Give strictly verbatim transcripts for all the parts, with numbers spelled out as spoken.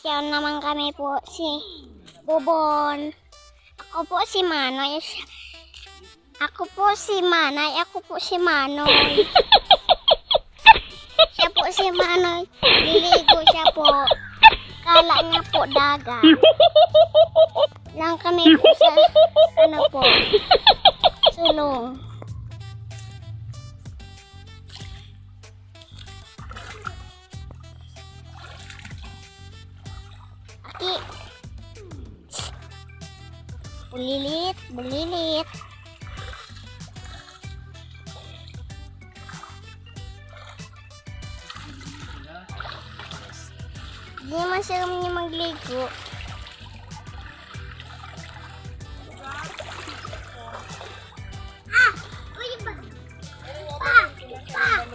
Siya naman kami po si Bobon. Ako po si Manoy. Siya, ako po si Manay. Ako po si Manoy. Siya po si Manoy. Liligo siya po. Kala niya po dagat. Lang kami po sa, ano po, sulong. Aki. Bulilit, bulilit. Di naman siya kami magligo. Ah! Uy, ba? Pa! Pa!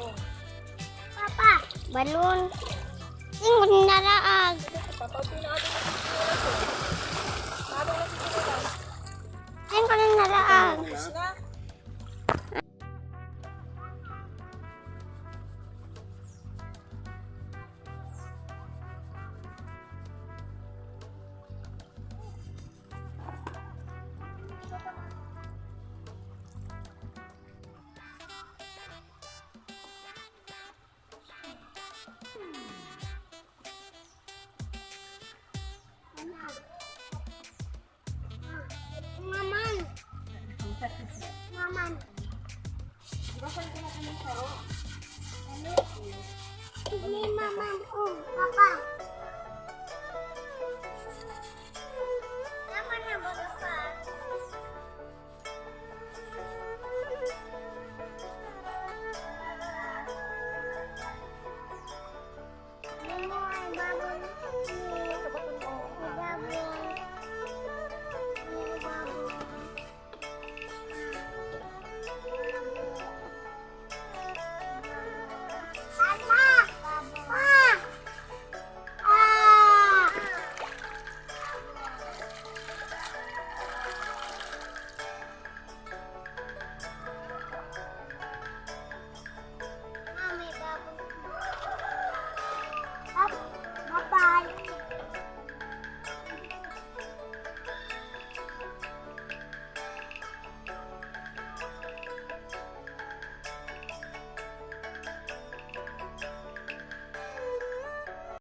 Papa! Balon. Sino naraag? Sino naraag? Ngaman. Ngaman. Ni maman, oh, papa.